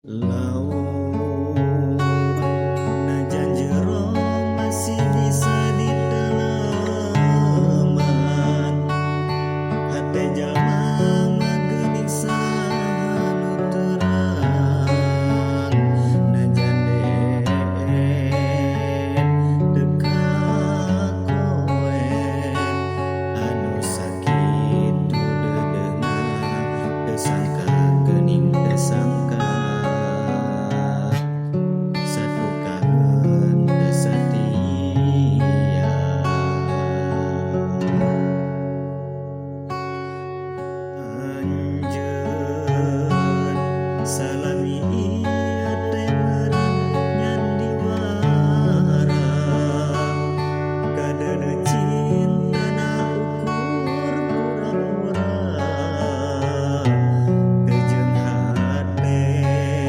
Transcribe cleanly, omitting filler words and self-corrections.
Laut najan jero masih bisa diteleman. Hate jalma mah geuning saha nu terang. Najan deet teu kakoe, anu sakitu deudeuhna teu sangka geuning teu sangka. Satukangeun teu satia. Anjeun salami.